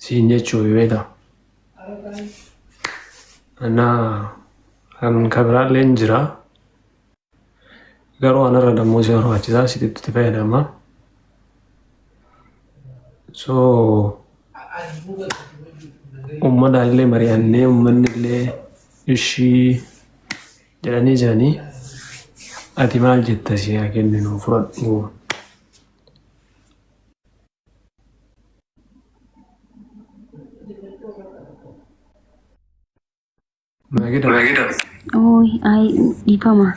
Siin jechuufi beektaa. Annaa kan kabiraallee hin jira. Garuu anarra dammoo si barbaachisaa sitti itti fayyadama. So uummataan illee mari'annee uummanni illee ishii jedhanii jiranii ati maal jetta si haa kenninu fudhadhu. Maagida. Ooy, ay, dhiifama.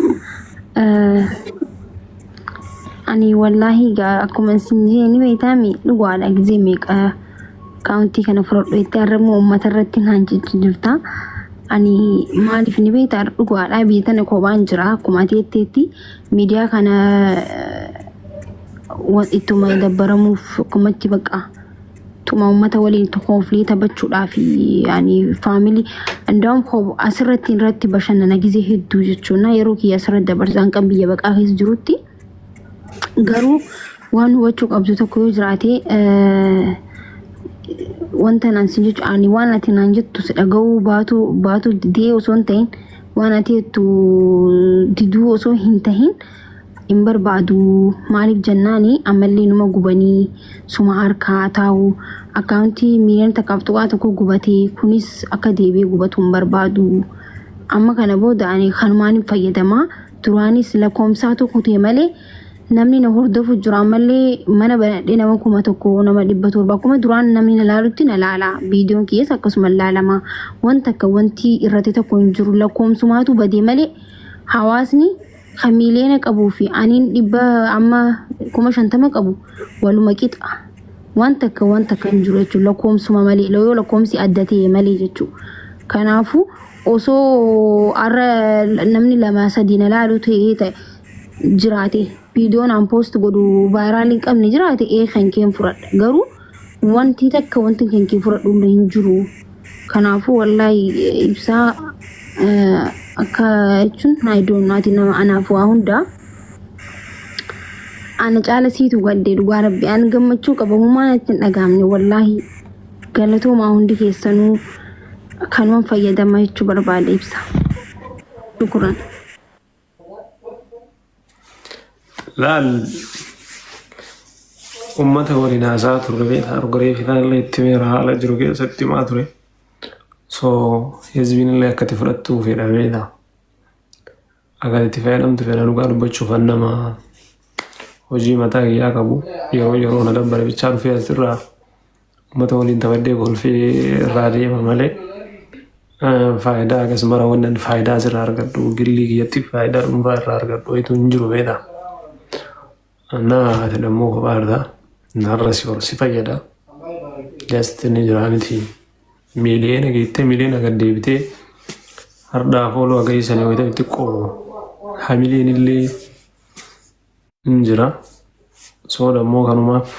Eh, Ani wallaahi gaa akkuma isin jee ni beektaami dhugaadha gizee meeqa kaawuntii kana fudhadhu jettee har'a immoo uummata irratti naan jecha jirta. Ani maaliif ni beektaa dhugaadha biyya tana kophaan jira akkuma ati jetteetti miidiyaa kana eh, ittuma dabbaramuuf akkumatti bakka tuma uummata waliin kooflee taphachuudhaaf yaani faamilii indaa'um asirratti irratti bashannana gizee hedduu jechuun yeroo kiyya asirratti dabarsaan kan biyya baqaa keessa jirutti garuu waan hubachuu qabdu tokko yoo jiraate wanta naan sin jechu ani waan ati naan jettu si dhaga'uu baatu baatu didee osoo hin ta'in waan ati jettu diduu osoo hin tahin hin barbaadu maaliif jennaani ammallee numa gubanii suma harkaa taa'u akkaawuntii miiliyoona takkaaf tuqaa tokko gubatee kunis akka deebi'ee gubatu hin barbaadu amma kana booda ani kanumaan hin fayyadama duraanis lakkoomsaatu kutee malee namni na hordofu jira ammallee mana banadhee nama 1000 nama 700 akkuma duraan namni na laalutti na laala viidiyoon kiyyaas akkasuma laalama wanta akka wanti irratti tokko hin jiru lakkoomsumaatu badee malee hawaasni kan miiliyoona qabuu fi aniin dhibba amma 50,000 qabu waluma qixa. Waan takka waan takka hin jiru jechuudha. Lakkoomsuma malee yoo lakkoomsi adda ta'e malee jechuudha. Kanaafuu osoo har'a namni lama sadii na laalu ta'ee ta'e jiraate viidiyoon aan poost godhu vaayiraal hin qabne jiraate ee kan keen fudhadha. Garuu wanti takka wanti kan kee fudhadhu illee hin jiru. Kanaafuu wallaahi ibsaa akka jechuun I don't know ati nama anaaf waa hundaa. Ana caala siitu gaddee dhugaa rabbi an gammachuu qaba humaa natti hin dhagaamne wallaahi galatoomaa hundi keessanuu kanuman fayyadama jechuu barbaade ibsa. Shukuran. Laal ummata waliin haasaa turre beektaa dhuguree fi illee itti meera haala jiru keessatti himaa ture. So hizbiin illee akka itti fudhattuu fedha beektaa. Akka itti fayyadamtu fedha dhugaa dubbachuuf an nama hojii mataa kiyyaa qabu yeroo yeroo na dabbare bichaa dhufee asirraa Uummata waliin taphadhee kolfee irraa deema malee faayidaa akkas mara wannan faayidaa asirraa argadhu gillii kiyyatti faayidaa dhuunfaa irraa argadhu wayitu hin jiru beektaa. Naa ati dammoo kophaa irraa narra si si fayyada. Just ni jira miti. Miiliyoona geettee miiliyoona gad deebitee hardhaa fooloo agarsiisanii wayita xiqqoo hamileen illee hin jira. Soo dammoo kanumaaf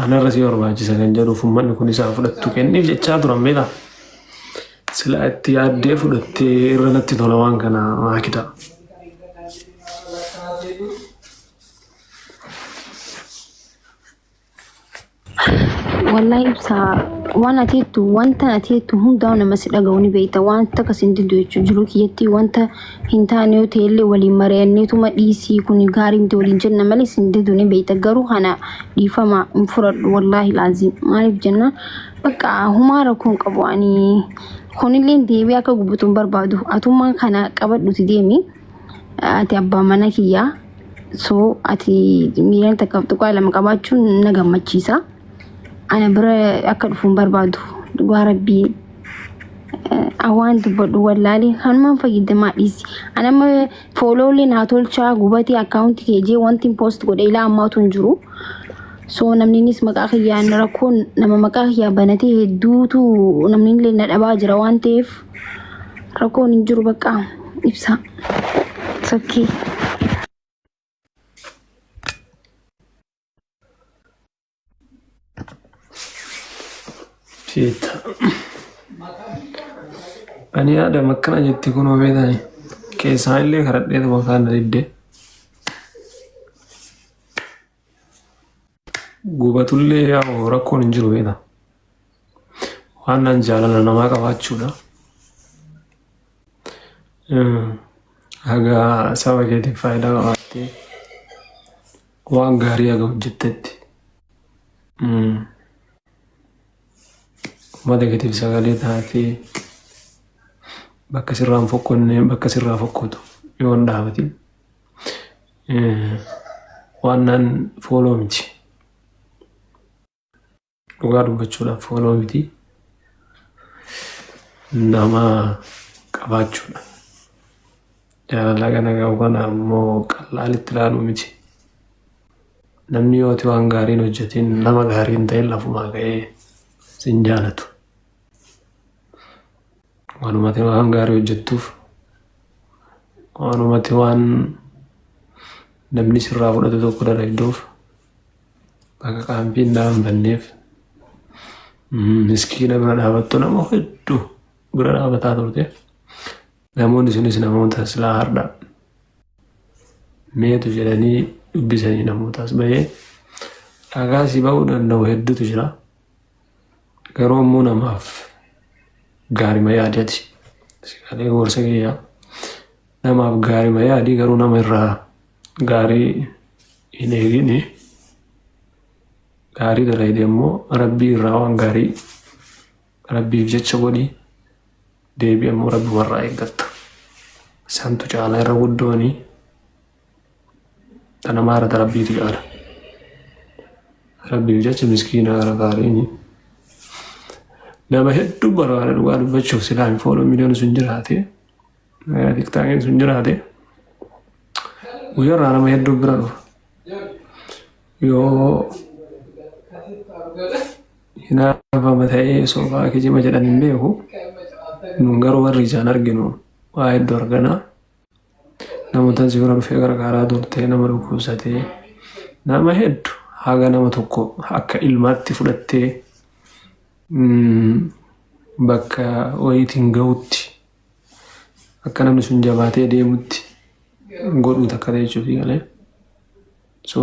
anarra si barbaachisa kan jedhuuf uummanni kun isaa fudhattu kenniif jechaa turan beektaa. Silaa itti yaaddee fudhattee irra natti tola waan kana maakita. Wallahi ibsaa waan ati jettu wanta ati jettu hundaa nama si dhaga'u ni beekta wanta akkas hin diddu jechuun jiruu kiyyatti wanta hin taane yoo ta'e illee waliin mari'anneetuma dhiisii kun gaarii miti waliin jenna malee sin diddu ni beekta garuu kana dhiifama hin fudhadhu wallaahi laazim maaliif jenna bakka humaa rakkoo hin qabu ani kunillee deebi'ee akka gubutu hin barbaadu atummaan kana qabadhuti deemi. Ati abbaa mana kiyyaa. So ati miiliyoona takkaaf tuqaa lama qabaachuun na gammachiisa. Ana bira akka dhufu hin barbaadu. Dhugaa rabbii waan dubbadhu wallaalee kanumaan fayyadamaa dhiisi. Ana amma fooloolee naa tolchaa gubatee akkaawunti kee jee wanti poost godhe ilaa ammaatu hin jiru. So namninis maqaa kiyyaan rakkoon nama maqaa kiyyaa banatee hedduutu namni illee na dhabaa jira waan ta'eef Rakkoon hin jiru bakka ibsaa. Sokkii. Fiita. Ani yaadam akkana jetti kunoo beekani. Keessaa illee kadhadheetuma kaan na didde. Gubatullee yaa'u rakkoon hin jiru beektaa. Waan naan jaalala namaa qabaachuudha. Haga saba keetiif faayidaa qabaattee waan gaarii haga hojjettetti uummata keetiif sagalee taatee bakka sirraa hin fokkonne bakka sirraa fokkotu yoo hin dhaabatin waan naan follow miti. Dhugaa dubbachuudhaaf follow miti. Nama qabaachuudha. Jaalala kana qabu kana ammoo qallaalitti ilaaluu miti. Namni yoo ati waan gaarii hin hojjetin nama gaarii hin ta'in lafumaa ka'ee sin jaalatu. Waanumati waan gaarii hojjettuuf waanumati waan namni sirraa fudhatu tokko dalagduuf bakka qaamfiin dhaanfanneef miskiina bira dhaabattu nama hedduu bira dhaabataa turte. Namoonni sunis namoota silaa hardha meetu jedhanii dubbisanii namootaas bahee dhagaa si ba'uu danda'u hedduutu jira. Garuu ammoo namaaf gaarima yaadati. Sagalee gorsa kiyyaa namaaf gaarima yaadi garuu nama irraa gaarii hin eegini. Gaarii dalagde immoo rabbii irraa waan gaarii rabbiif jecha godhi deebii ammoo rabbi warraa eeggatta. Santu caala irra guddooni ta namaa irra ta rabbiitu caala. Rabbiif jecha miskiina gargaariini. Nama hedduu barbaada dhugaa dubbachuuf silaa hin follow miliyoona sun jiraate TikTokiin sun jiraate guyyaarraa nama hedduu bira dhufa. Yoo hinaafama ta'ee soofaa kijiba jedhan hin beeku. Nun garuu warri ijaan arginu waa hedduu argana. Namoota si bira dhufee gargaaraa turte nama dhukkubsatee nama hedduu haga nama tokko akka ilmaatti fudhattee bakka wayiitiin gahutti akka namni sun jabaatee deemutti godhuu takka ta'e jechuufi galee. So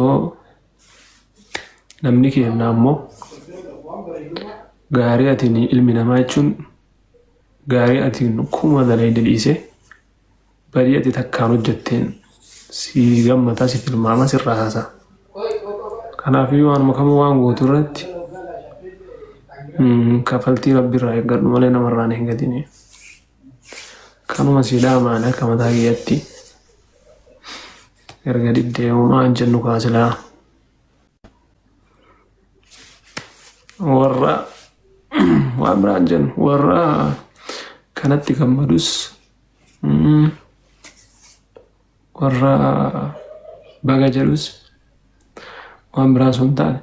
namni keenya ammoo gaarii atiin ilmi namaa jechuun gaarii atiin kuma dalayde dhiisee badii ati takkaan hojjetteen si gammataa si tilmaama sirraa haasa'a. Kanaafiyyuu waanuma kamuu waan gootu irratti kafaltii rabbi irraa eeggadhu malee namarraa hin eeggatini. Kanuma si dhaamaan akka mataa kiyyatti erga diddee homaa hin jennu kaasilaa. Warra waan biraa hin jennu warra kanatti gammadus warra baga jedhus waan biraa sun taane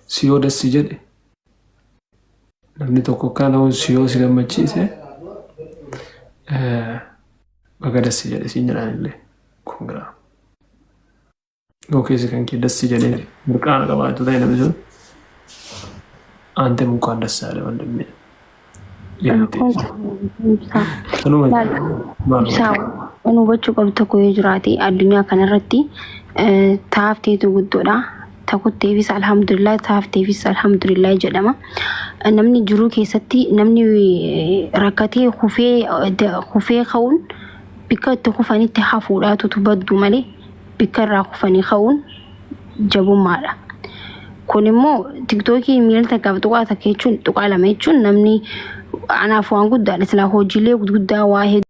si yoo dassi jedhe namni tokko akkana ta'uun si yoo si gammachiise baga dassi jedhe siin jedhaan illee congra. Yoo keessi kan kee dassi jedhee mirqaana qabaatu ta'e namni sun አንተም እንኳን ደስ አለ ወንድሜ። Ibsaa. Kanuma maal Ibsaa waan hubachuu qabdu tokko yoo jiraate addunyaa kanarratti taafteetu guddoodha. Takutteefis alhamdulillah taafteefis alhamdulillah jedhama. Namni jiruu keessatti namni rakkatee kufee kufee ka'uun bikka itti kufanitti hafuudhaatu baddu malee bikka irraa kufanii ka'uun jabummaadha. Kun immoo TikTokii miila takkaaf tuqaa takka jechuun tuqaa lama jechuun namni anaaf waan guddaadha. Silaa hojiilee gurguddaa waa hedduu.